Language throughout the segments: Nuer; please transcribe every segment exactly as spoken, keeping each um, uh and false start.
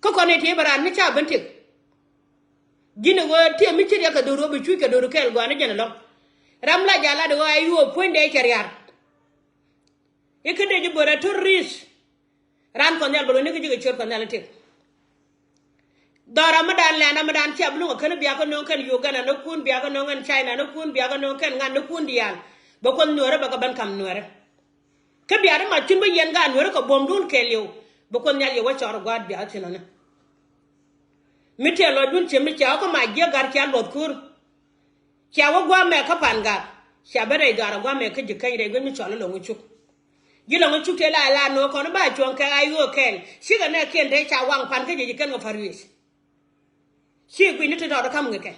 Kä kɔn i̱ ti bɛ raan mi ca ben tik. Ji̱n i̱ ɣöö tiee mi ci riɛk kɛ do̱r ɣöö bi cuc kɛ do̱r kɛɛl gɔaa ni jɛn ɛlɔ̱ŋ. Ram la jal lat i̱ ɣöö a yuɔɔp puɔ̱nydɛ cɛ riaar. I̱ kä dee ji̱ börɛ terrorist. Raan Kuɔth Nhial bɛ lo̱c ni kä ji̱ kɛ ciöt Kuɔth Nhial i̱ tik. Dhɔra mi dan lɛn ram mi dan cia bi luŋ a kän biakä no̱o̱ŋ kɛn Uganda ni kun biakä no̱o̱ŋ kɛn China ni kun biakä no̱o̱ŋ kɛn ŋa̱n ni kun diaal. Bɛ Kuoth Nuäärä bɛ kɛ ben ka̱m Nuäärä. Kä biakä ma cun bä yɛn gaat Nuäärä kɛ buɔ̱mdun kɛɛliw. Bɛ Kuoth Nhial yɛ wä cɔr gua̱a̱th biakä thi̱n ɔni. Mi tëë lɔcdun cië mi cia wä kä ma jiäk gat cia luɔth kur. Cia wä gua̱a̱th mɛ kä Pangak. Cia ben rɛy dhɔaar a gua̱a̱th mɛ kä ji̱ käny rɛy guic mi cɔal i̱ Lɔŋ Cuk. Ji̱ Lɔŋ Cuk tëë la la no̱o̱ŋ kɔn ba cuɔ̱ŋ kɛ a ɣöö kɛɛl. Cikɛ nɛɛkiɛn tëë ca waŋ pan kä ji̱ ji̱ kɛn kɛ pa̱r wi̱i̱c. Ci guic ni ti tɔɔt kä mi ŋi̱kɛ.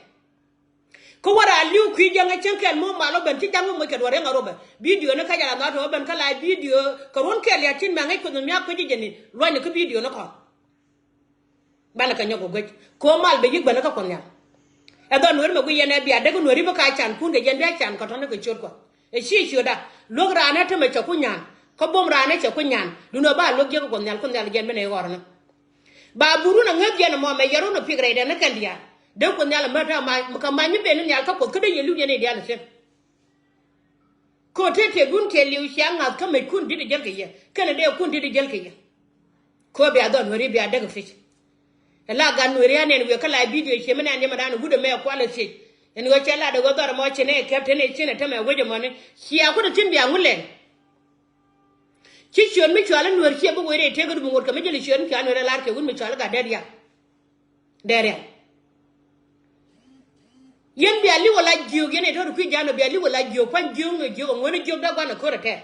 Kä wä raan li̱w kui̱ jiäŋä cieŋ kɛl mi wä mal wä ben ci ja̱ŋ mi moc kɛ duɔ̱ɔ̱r yɛn a rubɛ. Bidio ni kä jɛ la nhɔaat wä ben kä la bidio kɛ ruɔ̱n kɛl ya cin mɛ ŋäc Kuoth mi miak kuec ji̱ jɛ ni luɔ̱ny ni kä bidio ni kɔn. Banɛ kɛ nyɔk kɛ guec kɛ wä mal bɛ yi̱k bänä kä Kuɔth Nhial. Ɛ dhɔn Nuäri mɛ guic yɛn ɛ bia dek Nuäri bi ka can kun kɛ yɛn bia can kɛ tɔ̱ni kɛ ciöt Kuɔth. Ɛ ci ciötda luäk raan ɛ tämɛ cɛ ku nyan kä buɔ̱m raan ɛ cɛ ku nyan. Duundɛ ba luäk jiäk kä Kuɔth Nhial, Kuoth Nhial jɛn ben ɛ ɣɔr ni. Ba burun a ŋäth jɛn ɛmɔ mɛ yɛrun a pik rɛydɛ ni kɛn diaal. Dee Kuoth Nhial a mät a mac kɛ mac mi ben ni nhial kä Kuoth kä dee yɛ luk yɛn i̱ diaal ithin. Kɛ ɣöö tëë tëëdun kɛɛliw cia ŋa̱th kä mec kun di̱t a jäl kɛ yɛ kɛnɛ dee kun di̱t a jäl kɛ yɛ. Kɛ ɣöö bia dhɔn Nuäri bia däk a pi̱c. Ɛ la gat Nuäri a nɛn wiɛ kä la bidio cie mi nɛn yɛ mɛ dan wut ɛmɛ kual a thiec. Ɛn ɣöö cɛ lat ɛ ɣöö dhɔr ɛmɔ ci nɛ kɛp te nɛ ci nɛ te mɛ wec ɛmɔni cia kun a thi̱n bia ŋulɛn. Ci ciöt mi cual i̱ Nuäär ciɛ bi wee rɛy tëëk i̱ dup ŋot kɛ mi jɛl i̱ ciöt mi cual Nuäär i̱ lar kɛ wut mi cual i̱ gat dee rial. Dee rial. Yɛn bia li̱w ala jiök yɛn ɛ tɔ̱ ti kui̱ ja̱a̱n ɔ bia li̱w ala jiök kuany jiök ni jiök ɛ ŋuäni jiök dee gua̱n ɛ ko̱r ɛ tɛɛr.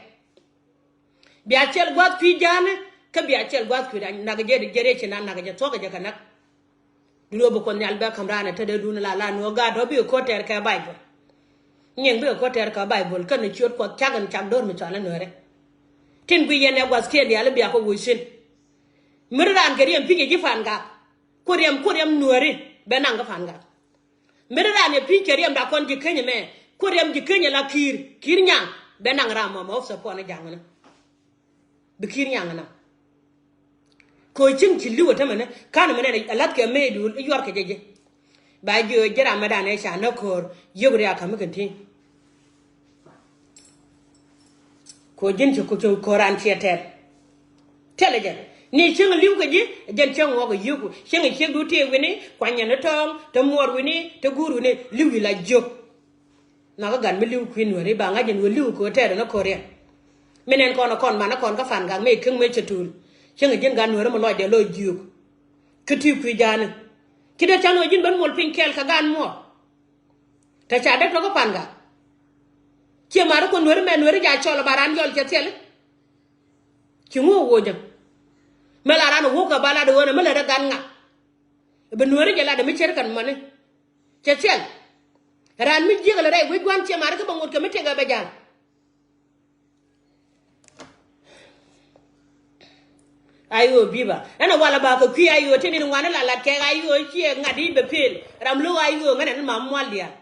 Bia cɛl gua̱th kui̱ ja̱a̱n kä bia cɛl gua̱th kui̱ da̱a̱n nak jɛ jɛ rɛy ci na nak jɛ thuɔ̱k jɛ kɛ nak. Duundɛ ɣöö bi Kuoth Nhial bɛ ka̱m raan ɛ tetdädun la la nuɔ̱ɔ̱k gaat ɔ bikɛ ko̱r tɛɛr kɛ Baibol. Nyiɛŋ bikɛ ko̱r tɛɛr kɛ Baibol kɛnɛ ciöt Kuɔth cak in cak do̱r mi cɔal i̱ Nuäärɛ. Tin guic yɛn ɛ gua̱thkiɛn diaal i̱ bia kɛ woc thi̱n. Mi ri raan kɛ riɛm pi̱nyɛ ji̱ Pangak. Ku riɛm ku riɛm Nuääri bɛ naŋ kä Pangak. Mi ri raan ɛ pi̱ny kɛ riɛmda kɔn ji̱ Kenyɛ mɛ ku riɛm ji̱ Kenyɛ la Ki̱i̱r Ki̱i̱r Nyaŋ bɛ naŋ ram mɔmɔ wä support ni ja̱ŋ ni. Bi Ki̱i̱r Nyaŋ na. Kɛ ɣöö cieŋ ci li̱w ɛ tämɛ ni ka̱n ɛmɛ nɛn ɛ la̱th kɛ mëëdu i̱ yuɔr kɛ jɛ jɛ. Ba jiö ji̱ ram mɛ dan ɛ ca näk ko̱o̱r yio̱k riaak ka̱m mi kɛn ti̱i̱. Kɛ ɣöö ji̱n ci ku ci ko̱o̱r ran ciɛ tɛr. Tɛlɛ jɛ ni cieŋ li̱w kɛ ji̱ jɛn cieŋ ŋuɔk ɛ yio̱k cieŋ ciekdu tëë wi̱ni kuanyɛ ni tɔ̱ɔ̱ŋ te muɔɔr wi̱ni te guur wi̱ni li̱w i̱ la jiök. Nhɔakä gat mi li̱w kui̱ Nuääri ba ŋa̱c jɛn ɣöö li̱w kɛ ɣöö tɛɛrɛ ni ko̱riɛn. Mi nɛn kɔn ɛ kɔn man ɛ kɔn kä Pangak mëë käŋ mëë cɛ tuul. Cäŋ ji̱n gat Nuääri mi lɔcdɛ lɔ jiök. Kä ti kui̱ ja̱a̱ni ci dee can ɣöö ji̱n ben muɔl piny kɛɛl kɛ gat muɔɔr. Te ca dee tɔ̱ kä Pangak. Ciɛ ma̱ri kɔ Nuääri mɛ Nuääri ja cɔl ɛ ba raan jɔl cɛ thil. Ci ŋu ɛ woc jɛ. Mi la raan ɛ wuk kɛ ba lat ɛ ɣöö nɛ mi lät ɛ gat ŋa. Bi Nuääri jɛ lat ɛ mi cär kɛn mɔni. Cɛ thil. Raan mi jiäk lɛ rɛy wec gua̱n ciɛ ma̱ri kä bɛ ŋot kɛ mi tëkɛ bɛ ja̱l. Ayo biba ɛn a wal a ba kɛ kui̱ ayo ti nit ŋuan in la lat kɛ ayo ciɛ ŋa̱t i̱ bɛ pel ram lo̱k ayo ŋän ɛn ma mual diaal.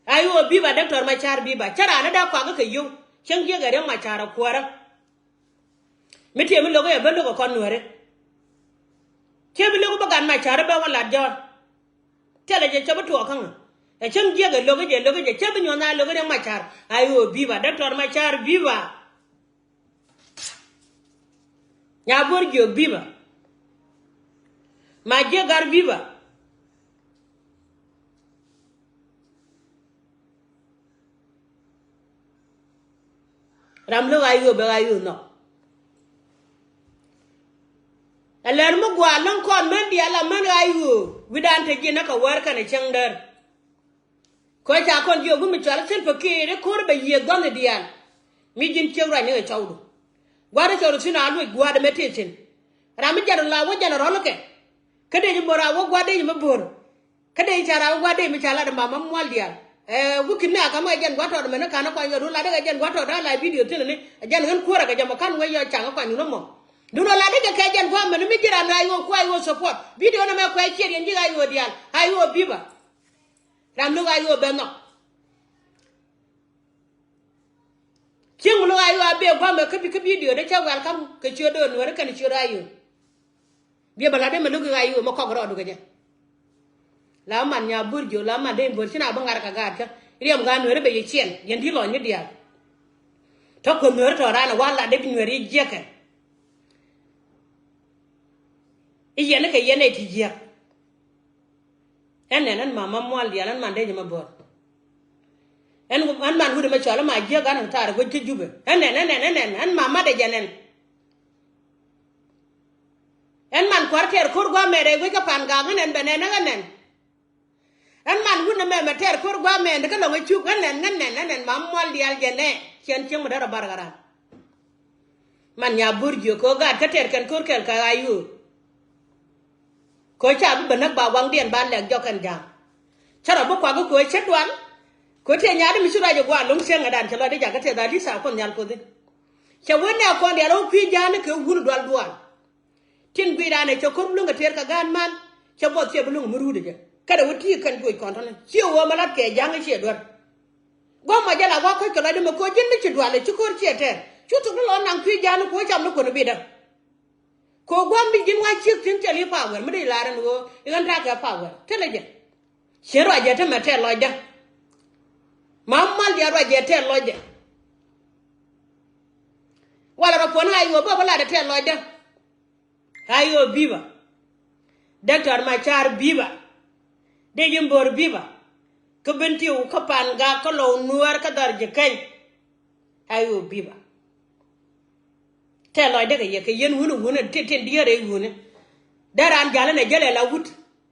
Ayo biba Doctor Macar biba cä raan in daa kuakä kɛ yio̱w cäŋ jiäk ɛ Riek Macar a kuäärä. Mi tiee mi lo̱k i̱ ɛ ben lo̱k ɛ kɔn Nuääri. Ciɛ bi lo̱k i̱ bä gat Macar i̱ bä wä lat jɔ̱ɔ̱r. Thilɛ jɛ cä bi tuɔɔk kä ŋä. Ɛ cäŋ jiäk ɛ lo̱k i̱ jɛ lo̱k i̱ jɛ cä bi nyuɔ̱th na lo̱k i̱ Riek Macar. Ayo biba Doctor Macar biba. Nyabuɔr jiök biba. Ma jiäk gar biba. Ram lo̱k a yio̱o̱ bɛ a yio̱o̱ nhɔk. Ɛ lɛr mi gua̱a̱ läŋ kɔn män diaal a män a yio̱o̱ wi̱dan te ji̱n näk kɛ wäär kɛnɛ cäŋ däär. Kɔ ca kɔn jiök wi̱n mi cɔal thil pɛ kiɛɛr i̱ ko̱r bɛ yiëë dhɔ̱n i̱ diaal. Mi ji̱n ciek ruac ni kɛ cɔwdu. Gua̱a̱r i̱ cɔwdu thi̱n a luc gua̱a̱r ɛmɛ tëë thi̱n. Ram mi jɛn la wä jɛn rɔ̱l kɛ. Kä dee ji̱ bör a wä gua̱a̱r dee ji̱ mi bör. Kä dee ca ram gua̱a̱r dee mi ca lat ma ma mual diaal. Ɛ wä ki̱n ni a kam kɛ jɛn gua̱a̱r tɔɔt mɛn ni ka̱n ni kuany yɔ duun lat dee kɛ jɛn gua̱a̱r tɔɔt da̱a̱ la bidio thi̱n ni. Ɛ jɛn ɣän kuäärä kɛ jɛ mɔ ka̱n wä yɔ ca̱ŋ kuany ni nɔ mɔ. Duun ɔ lat dee kɛ kɛ jɛn gua̱a̱r mɛn ni mi ji̱ ram na yɔ kuay wä support bidio ni mɛ kuay ciet yɛn ji̱ a yɔ diaal a yɔ biba. Ram lo̱k a yɔ bɛ nhɔk. Cieŋ lo̱k a yɔ a bɛ gua̱a̱r mɛ kä bi kä bidio dee cɛ welcome kɛ ciöt dee nuɔ̱ɔ̱ri kɛn ciöt a yɔ. Biɛ bɛ lat dee mɛ lo̱k i̱ ɣa̱c i̱ ɣöö mɛ kɔk rɔɔdu kɛ jɛ. La man nya bur jiö la man dee in bur ci na bi ŋa̱r kɛ gaat kä. Riɛm gaat nueeri bɛ yɛ ciɛn yɛn di̱t lɔny ni diaal. Tɔ kuoth nueeri tɔ raan ɛ wa lat dee bi nueeri jiɛkɛ. I̱ yɛn ikɛ yɛn ɛ ti jiäk. Ɛn nɛn ɛn mama mual diaal ɛn man dee jɛ mɛ buɔr. Ɛn ɛn man wut ɛmɛ cɔl ɛma jiäk gan ɛn taar ɛ guec kä Jubɛ. Ɛn nɛn ɛn nɛn ɛn nɛn ɛn mama dee jɛ nɛn. Ɛn man kua̱r tɛɛr ko̱r gua̱a̱mɛ rɛy guec kä Pan Gak ɛn nɛn bɛ nɛn ɛ ɣän nɛn. Ɛn man wut ɛmɛ mɛ tɛɛr ko̱r gua̱a̱mɛ ni kä lɔŋ ɛ cuk ɣän nɛn ɣän nɛn ɣän nɛn mam mual diaal jɛ nɛ. Ciɛn cieŋ mi däär ɛ bar ɣä ran. Man nya bur jiö kɛ ɣöö gaat kä tɛɛr kɛn ko̱r kɛl kɛ ɣa̱c ɣöö. Kɛ ɣöö ca bi bä näk ba waŋdiɛn ba lɛk jɔk kɛn ja̱a̱ŋ. Cä rɔ bi kuak kɛ ɣöö cä dual. Kɛ ɣöö tëë nyaat mi ci ruac ɛ gua̱a̱r lo̱ŋ cieŋ ɛ dan cɛ lɔcdɛ jakä tëë dhal i̱ thaa kuɔn nhial Kuoth i̱. Cɛ wee nɛɛkɔn diaal ɣöö kui̱ ja̱a̱n ni kɛ wun dual dual. Tin gui̱dan ɛ cɛ ko̱r bi luŋ kɛ tëër kɛ ga̱a̱n man. Cɛ buɔth ciɛ bi luŋ mi ruut ɛ jɛ. Kɛnɛ wä ti̱i̱ kɛn juɔc kɔn tɔ̱nɛ ciɛ ɣöö mɛ lat kɛ ja̱a̱ŋ ciɛ duer. Gua̱a̱th mɔ jɛ la gua̱a̱th kɔc kɛ lɔcdä mɛ ko̱ ji̱n mi ci dual ɛ ci ko̱r ciɛ tɛɛr. Cu thok ni lɔ naŋ kui̱ ja̱a̱n ni ko̱ cam ni kuɔn bitdä. Ko̱ gua̱a̱th mi ji̱n wa̱a̱ ciek thi̱n thil i̱ power mi dee lar ɛn ɣöö i̱ ɣän ta̱a̱ kɛ power thilɛ jɛ. Cien ruacɛ te mɛ tɛɛr lɔcdä. Mam mal diaal ruacɛ tɛɛr lɔcdä. Walɛ rɔ puɔ̱n ɣa̱c ɣöö bä bä latdɛ tɛɛr lɔcdä. Ɣa̱c ɣöö bi̱bä. Doctor Macar bi̱bä. Dee ji̱ bo̱r bi̱bä. Kä Bentiu kä Pan Gak kä Lɔw Nuäär kä dhɔr ji̱ keny. Ɣa̱c ɣöö bi̱bä. Tɛɛr lɔcdä kɛ yɛ kɛ yɛn wuni wuni tin tin diɛɛr rɛy wuni. Dee raan ja̱l ɛn ɛ jäl ɛ la wut.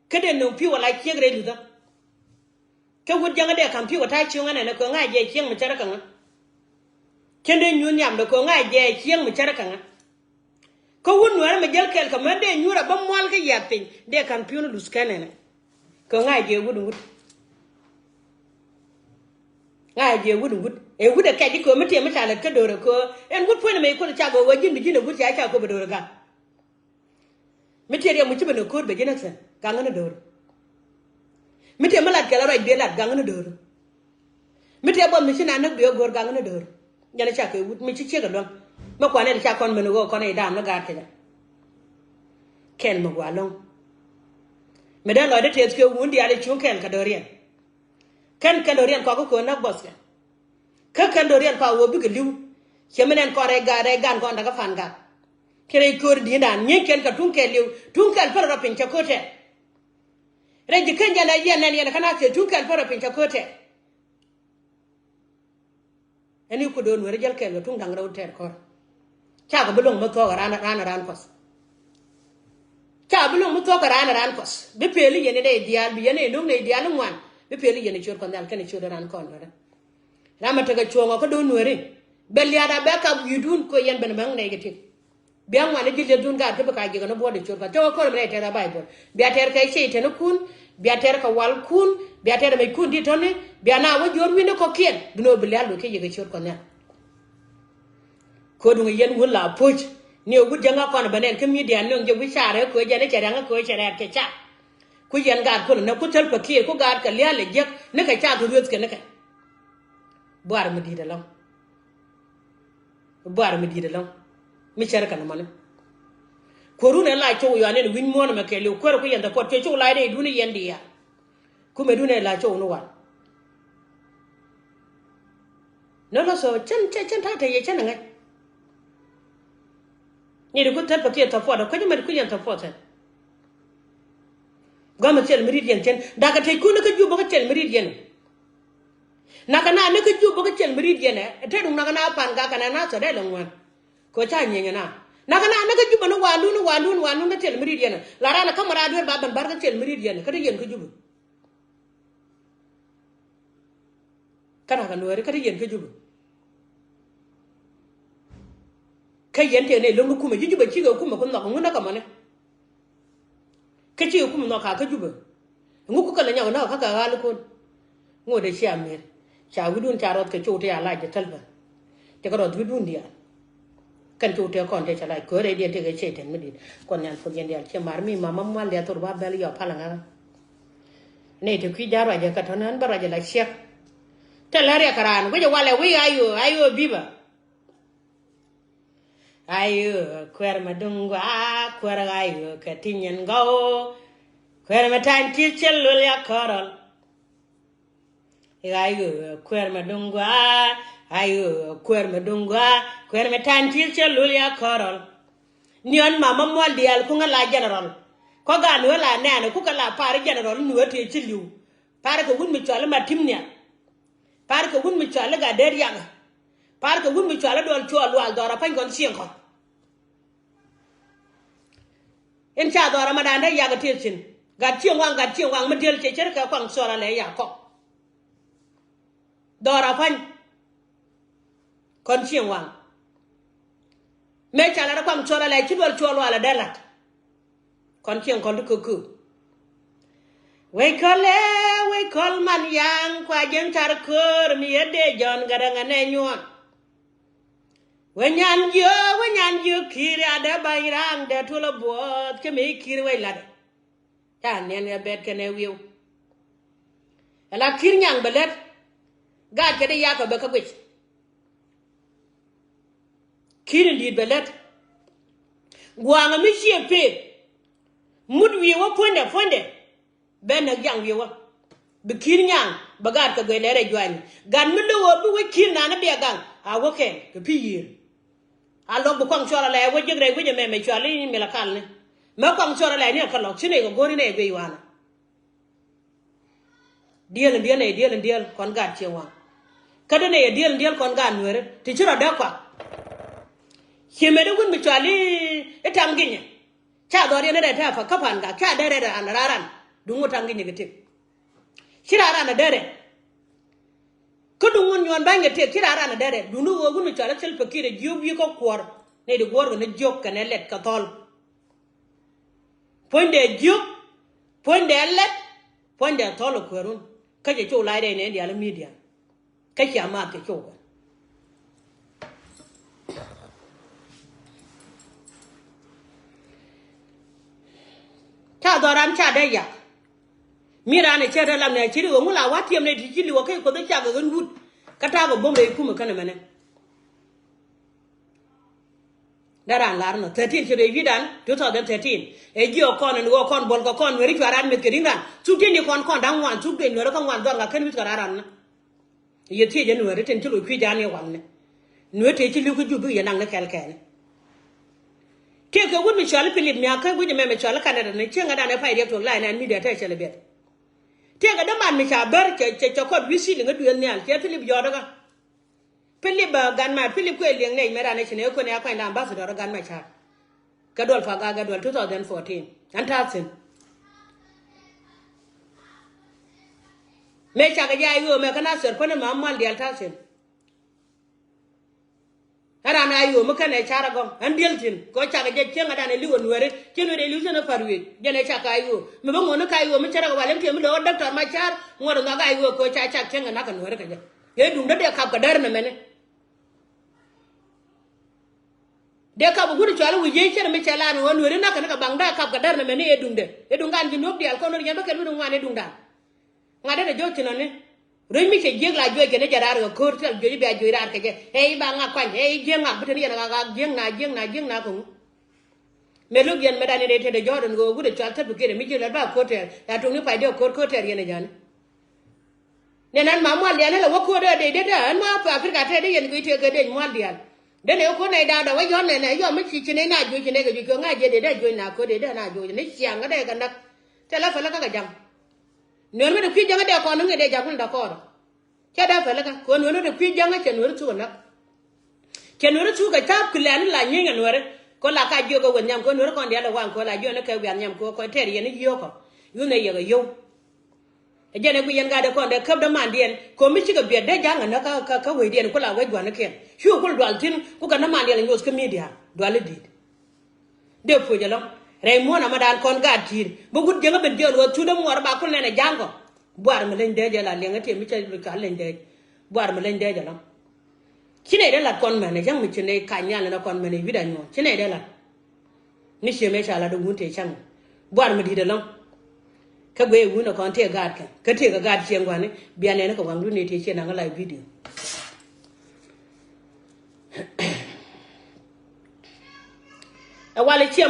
Kä dee nöŋ pi̱w ala ciek rɛy luthä. Kä wut jäŋä dee ka̱m pi̱w ɛ ta̱a̱ cieŋ ɛnɛnɛ kɛ ŋa̱c jɛ cieŋ mi cärä kɛ ŋä. Cän dee nyuur nhiamdɛ kɛ ŋa̱c jɛ cieŋ mi cärä kɛ ŋä. Kä wut nuäärä mi jäl kɛɛl kɛ män dee nyuur ɛ bä mual kä yiath piny dee ka̱m pi̱w ni luth kɛn ɛnɛ. Kɛ ŋa̱c jɛ wut in wut. Ŋa̱c jɛ wut in wut ɛ wut ɛ kɛc i̱ kɛ mi tiɛm mi ca lät kä do̱rä kɛ ɛn wut puɔ̱ny ɛmɛ i̱ kuoth ca gɔw wä ji̱n bi ji̱n ɛ wut ca ca köp ɛ do̱rä ga̱. Mi tiɛt yɛ muc ci ben ɛ ko̱o̱t bɛ ji̱n ɛ thi̱n gaŋ ɣän ɛ do̱r. Mi tiɛt mi lat kɛl ɛ ruac bi ɛ lat gaŋ ɣän ɛ do̱r. Mi tiɛt buɔth mi ci na näk bi ɛ go̱r gaŋ ɣän ɛ do̱r. Jɛn ɛ ca kɛ wut mi ci ciek ɛ luäŋ. Mi kuan ɛ ca kɔn ben ɛ ɣöö kɔn ɛ i̱ daam ni gaat kɛ jɛ. Kɛn mi gua̱a̱ lo̱ŋ. Mi dee lɔcdä tëëth kɛ wun diaal ɛ cuŋ kɛn kɛ do̱riɛn. Kɛn kɛn do̱riɛn kɔak kä köön näk buɔth kɛ. Kä kɛn do̱riɛn pa wä bikɛ li̱w. Ciɛ mi nɛn kɔn rɛy gan rɛy gan kɔn dakä Pan Gak. Ci rɛy köör di̱i̱ndan nyieeny kɛn kɛ tuŋ kɛl li̱w tuŋ kɛl pär rɔ piny cɛ köör tɛɛr. Rɛy ji̱ keny jɛn ɛ yɛn nɛn yɛn kä na thiee tuŋ kɛl pär rɔ piny cɛ köör tɛɛr. Ɛn i̱ ku do̱n weri jäl kɛl kɛ tuŋ da̱ŋ rɛw tɛɛr kɔr. Cakɔ bi lo̱ŋ mi thuɔ̱k ɛ raan raan ɛ raan kuɔth. Cakɔ bi lo̱ŋ mi thuɔ̱k ɛ raan ɛ raan kuɔth bi pëël i̱ yɛn i̱ nɛy diaal bi yɛn i̱ lo̱ŋ nɛy diaal i̱ ŋuan bi pëël i̱ yɛn i̱ ciöt Kuɔth Nhial kɛn i̱ ciöt ɛ raan kɔn do̱rɛ. Ram mi tekɛ cuɔ̱ɔ̱ŋɔ kä do̱n nueeri bɛ lia̱a̱da bɛ kap wi̱i̱dun kɛ yɛn ben mɛŋ nɛy kɛ tik. Bia ŋuan i̱ ji̱ li̱ethdun gaat kä bi ka̱a̱c ji̱ kɛn i̱ buɔ̱ɔ̱t i̱ ciöt Kuɔth cä wä ko̱r mi nɛy tɛth a Baibol bia tɛr kɛ cɛy-tan ikun bia tɛr kɛ walkun bia tɛr mɛckun di̱t tɔ̱ni bia na wä jiöör wi̱n i̱ kɔ̱kiɛn bi ni wä bi lia̱a̱l wek kä yɛ kɛ ciöt Kuɔth Nhial. Kööduŋ yɛn wun la puc ni wut jäŋä kɔn bä nɛn kä midia nöŋ jɛ wi̱c carɛ köö jɛn i̱ cɛ riaŋä köö cɛ rɛɛt kɛ ca. Ku yɛn gaat kulɛ nä ku thäl pakiɛɛr ku gaat kɛ lia̱a̱l ɛ jiäk ni kɛ ca kɛ rueth kɛ ni kɛ. Buar mi di̱i̱t ɛlɔ̱ŋ. Buar mi di̱i̱t ɛlɔ̱ŋ. Mi cär kɛ ni mɔni. Kuäärun ɛ la cok yɔan in wi̱ny muɔ̱ɔ̱n ɛmɛ kɛɛliw kuäär ku yɛn thɛ puɔt cuɛ cok la in ɛ idun in yɛn diaal. Kumɛ dun ɛ la cok ni wal. Nɔ nɔ so cɛn cɛn cɛn ta̱a̱ te yɛ cɛn ɛ ŋäc. Ni di ku thäl pakiɛɛr thɛ puɔt ɛ kuecä mɛ di ku yɛn thɛ puɔt ɛ. Gɔmɛ thil mi ri̱t yɛn cɛn dakä tec kun ni kä jup bä kä thil mi ri̱t yɛn. Nakä na ni kä jup bä kä thil mi ri̱t yɛn ɛ te duŋ nakä na Pan Gak kɛ na na thɔt dee lɛ ŋuan. Kɛ ca nyieny na nakä na ni kä jup bä ni wandun ni wandun wandun kä thil mi ri̱t yɛn ɛ la ran ɛ kä mɛ raa duer ba ben bar kä thil mi ri̱t yɛn ɛ kä te yɛn kä jup. Kä nakä nuääri kä te yɛn kä jup. Kä yɛn tëë nɛy lo̱ŋ kä kumɛ ji̱ Jubɛ cikɛ kumɛ ku nhɔk ŋun ɛ kɛ mɔni. Kä cikɛ kumɛ nhɔk kakä Jubɛ. Ŋuk kä kɛ lɛ nyɔk näk kä kɛ ɣa̱likun. Ŋot ɛ cia mi̱er ca wi̱dun ca rɔth kɛ cok ti a lac jɛ thäl bä. Cɛ kɛ rɔth wi̱dun diaal. Kɛn cok tëë kɔn tëë cɛ lac köörɛ diɛn tëë kɛ cɛy-tan mi di̱i̱t Kuɔth Nhial puɔth yɛn diaal ciɛ mar mi mama mual diaal thor ba bɛl yɔ pal ɛ ŋa̱kä. Nɛy te kui̱ ja̱a̱r ruacɛ kɛ tɔ̱nɛ ɣän bä ruacɛ la ciɛk. Thilɛ riɛk kɛ raan guicɛ walɛ wi̱i̱ ayö ayö bi̱bä. Ayo, kuɛr mɛ duŋ gua, kuɛr ayo kɛ ti nyin gɔw. Kuɛr mɛ ta̱a̱n ti cɛ lul ya kɔrɔl. Ayo, kuɛr mɛ duŋ gua, ayo, kuɛr mɛ duŋ gua, kuɛr mɛ ta̱a̱n ti cɛ lul ya kɔrɔl. Niɔn ma mɛ muɔl diaal kuŋä la general. Kɔ gaa nuɛ la nɛɛnɛ kukɛ la pa̱a̱r general nuɛ ti ci li̱w. Pa̱a̱r kɛ wut mi cual ma tim nial. Pa̱a̱r kɛ wut mi cual i̱ Gatdɛt Yak. Pa̱a̱r kɛ wut mi cual i̱ Duɔl Cuɔl Lual Dhɔra Pa̱ny kɔn cieŋ kɔn. In ca Dhɔra ma da̱a̱n dee Yak tëë thi̱n. Gat cieŋ waŋ, Gat cieŋ waŋ mi diël cɛ cär kɛ kuaŋ cuɔl alɛ ya kɔk. Dhɔra Pa̱ny kɔn cieŋ waŋ. Mëë ca lat i̱ kuaŋ cuɔl alɛ ci Duɔl Cuɔl Lual a dee lat. Kɔn cieŋ kɔn ti kökö. Wec kɔl ɛ, wec kɔl man yaŋ kua jiäŋ car köör mi yɛ dee Jɔ̱ɔ̱n Garaŋ ɛ nɛ nyuɔn. Wec nyan jiök, wec nyan jiök ki̱i̱r a dee ba̱ny ra̱a̱ŋ dee tuɔl ɛ buɔɔth ci mi ki̱i̱r wec lat. Ca niɛn ɛ bɛt kɛn ɛ wi̱i̱w. Ɛ la ki̱i̱r nyaŋ bɛ lät. Gaat kɛ di yak kɛ bɛ kä guic. Ki̱i̱r in di̱i̱t bɛ lät. Gua̱a̱ŋ mi ciɛ pek. Mut wi̱i̱ wä puɔ̱nydɛ puɔ̱nydɛ. Bɛ näk jaŋ wi̱i̱ wä. Bi ki̱i̱r nyaŋ bɛ gaat kɛ guɛc lɛr ɛ juany. Gat mi lo̱k ɣöö bi wä ki̱i̱r naan bi ɛ gaŋ a wä kɛn kɛ pi̱ yiëër. A lɔk bi kuaŋ cuɔr alɛ wä jiäk rɛy wec ɛmɛ mɛ cual i̱ mila kalni. Mɛ kuaŋ cuɔr alɛ ni ɛ kä lɔk ci nɛy kɛ go̱o̱ri nɛy guic wanɛ. Diël in diël nɛy diël in diël kɔn gaat cieŋ waŋ. Kä dee nɛy ɛ diël in diël kɔn gaat nueeri ti ci rɔ dee kuak. Ci mëë dee wun mi cual i̱ i̱ taŋ ginyɛ. Ca dhɔr yɛn rɛt tɛ̈ kä pa̱n gak ca dee rɛt ran ran ran. Duŋ wä taŋ ginyɛ kɛ tëk. Ci ran ran a dee rɛt. Kä duŋ wä nyuɔn ba̱ny kɛ tëk ci ran ran a dee rɛt duŋ wä wun mi cual i̱ thil pekir ɛ jiök wi̱i̱ kä kuɔr. Nɛy di guɔ̱ɔ̱r kɛ ni jiök kɛnɛ lɛt kɛ thɔl. Puɔ̱nydɛ jiök, puɔ̱nydɛ lɛt, puɔ̱nydɛ thɔl ɛ kueerun. Kä cɛ cok lac rɛy nɛn diaal i̱ midia. Kä cia maath kɛ cok kɛ. Ca dhɔr ran ca dee yak. Mi ran ɛ cɛ rɛ lam nɛ ci ri ɣöŋu la wa̱ tiɛm nɛ ti ci liwä kä kuoth ɛ cak ɛ ɣän wut. Kä ta̱a̱ kɛ bo̱m rɛy kumɛ känɛ mɛnɛ. Dee ran lar nɔ thirteen ci rɛy wi̱dan two thousand thirteen. Ɛ jiɔ kɔn ɛn ɣöö kɔn buɔl kɛ kɔn nueri cua ran meth kɛ ri̱ŋ ran. Thuk tieni kɔn kɔn da̱ŋ ŋuan thuk duec nueri kä ŋuan dhɔr ŋa ken wi̱c kɛ ran ran nä. Yɛ thiec ɛ nueeri tin ci loc kui̱ ja̱a̱n yɛ walni. Nueeri tëë ci li̱w kä jup bikɛ yɛ naŋ ni kɛl kɛɛni. Tëëkɛ wut mi cɔal i̱ Philip mia̱a̱k kä guic ɛmɛ mi cɔal i̱ Canada ni cieŋ ɛ dan ɛ pay riɛk tuɔk la̱a̱c nɛn mi dee tɛɛ cɛ lɛ biɛt. Tëëkɛ däman mi ca bär cɛ cɛ cɛ kɔt wi̱i̱ ciliŋ i̱ duëëth nhial cɛ Philip yɔɔt ɛ kä. Philip ɛ gan ma Philip kuɛ liɛŋ nɛy mɛ dan ɛ ci nɛ ɛ kuɛn ɛ kuany la ambassador ɛ gan ma ca̱a̱r. Kɛ duɔl pa gak kɛ duɔl two thousand fourteen. Ɛn ta̱a̱ thi̱n. Mëë cakɛ jɛ a ɣöö mɛ kä na thɛr kuäni ma mual diaal ta̱a̱ thi̱n. Ɛ ran a ɣöö mi kɛn ɛ car a gɔm ɛn diɛl thi̱n kɛ ɣöö cakɛ jɛ cieŋ a dan ɛ li̱w ɛ nuɛri ci nuɛri ɛ li̱w thi̱n ɛ pa̱r wi̱i̱ jɛn ɛ cakɛ a ɣöö mi bä ŋuɔ̱ni ka ɣöö mi cärɛ kɛ wal ɛn kiɛ mi lo̱k ɛ däk tɔr ma car ŋuɔ̱t ɛ nhɔk a ɣöö kɛ ɣöö ca cak cieŋ ɛ nak ɛ nuɛri kɛ jɛ. Ëë duŋdä dee kap kɛ däär nɛ mɛni. Dee kap ɛ wut ɛ cɔal ɛ wi̱i̱ yiëë cɛn ɛ mi cɛ laan ɣöö nueeri nak kɛn kɛ baŋ dee kap kɛ däär nɛ mɛni ɛ duŋdɛ. Ɛ duŋdan ji̱ nuɔ̱k diaal kɔn nuɔ̱k yɛn bä kɛn wi̱n ŋuan ɛ duŋdan. Ŋa̱t dee dee jo̱o̱c thi̱n ɔni. Ruec mi cɛ jiëk la juɔc kɛn i̱ jɛ raar kɛ ko̱r thil juɔc i̱ bia juɔc raar kɛ jɛ. Ɛ i̱ ba ŋak kuany ɛ i̱ jiëk ŋak bi teni yɛn ŋak jiëk na jiëk na jiëk na kɛ ŋu. Mëë lo̱k yɛn mëë dan i̱ dee tetdɛ jɔ̱ɔ̱r ɛn ɣöö wut ɛ cɔal Salva Kiir ɛ mi jiëk la ba ko̱r tɛɛr. Ya tuɔ̱ŋni pay dee ko̱r ko̱r tɛɛr yɛn ɛ ja̱ni. Nɛn ɛn ma mual diaal ni la wä ko̱o̱t ɛ dee det ɛ ɛn ma Africa tɛt dee yɛn guiy tëë kɛ dec mual diaal. Den ɛ ko̱o̱t nɛy da̱a̱ dɔ̱ wä yɔ̱n nɛn ɛ yɔm mi ci ci nɛy na juɔc ci nɛy kɛ juɔc kɛ ŋa̱c jɛ dee dee juɔc na ko̱o̱t dee dee na juɔc ni ciaŋ kɛ dee kɛ näk. Tɛ la fɛlɛ kä kɛ ja̱ŋ. Nuɛr mi dee kui̱ ja̱ŋ dee kɔn ni ŋi̱ dee ja̱ŋ ni dee kɔɔr. Cɛ dee fɛlɛ kä kɛ nuɛr mi dee kui̱ ja̱ŋ cɛ nuɛr thuk ɛ näk. Cɛ nuɛri thuk kɛ ca̱a̱p ki lɛ̈ni la nyieeny kɛ nuɛri. Kɛ la ka jiök kɛ weth nhiam kɛ nuɛri kɔn diaal ɛ waŋ kɛ la jiök ni kɛ wiath nhiam kɛ kɛ tɛɛr yɛn i̱ yio̱o̱kɔ. Yuth nɛ yɛ kɛ yio̱w. Ɛ jɛn ɛ guic yɛn gat ɛ kɔn dee käp dämandiɛn kɛ mi cikɛ biɛt dee ja̱ŋ ɛnä kä kä wecdiɛn ku la wec gua̱nikiɛn. Cu kul dual thi̱n ku kɛ dämandiɛn ɛ nyuɔth kä midia dual i̱ di̱i̱t. Dee puc ɛlɔ̱ŋ rɛy muɔ̱ɔ̱n amä daan kɔn gaat ti̱i̱r bi wut jiäŋä ben jiɛn ɣöö thut dämuɔɔr ba kul nɛn ɛ ja̱ŋ kɔ. Buar mi leny dee jɛ la liɛŋä tiɛm mi cɛ luc ka leny dee. Buar mi leny dee jɛ lɔ̱ŋ. Ci nɛy dee lat kɔn mɛn ɛ cäŋ mi ci nɛy kac nhial ni kɔn mɛn ɛ wi̱c anyuɔ̱ɔ̱n ci nɛy dee lat. Ni cië mëë ca lat ɛ wun tëë cäŋ. Buar mi di̱t ɛlɔ̱ŋ. Kä guiy ɛ wun ɛ kɔn tëë gaat kɛ kä tëë kɛ gaat ciëŋ gua̱ni bia nɛn kɛ waŋdun ni tëë cië naŋ ɛ la video. Ɛ walɛ ciɛ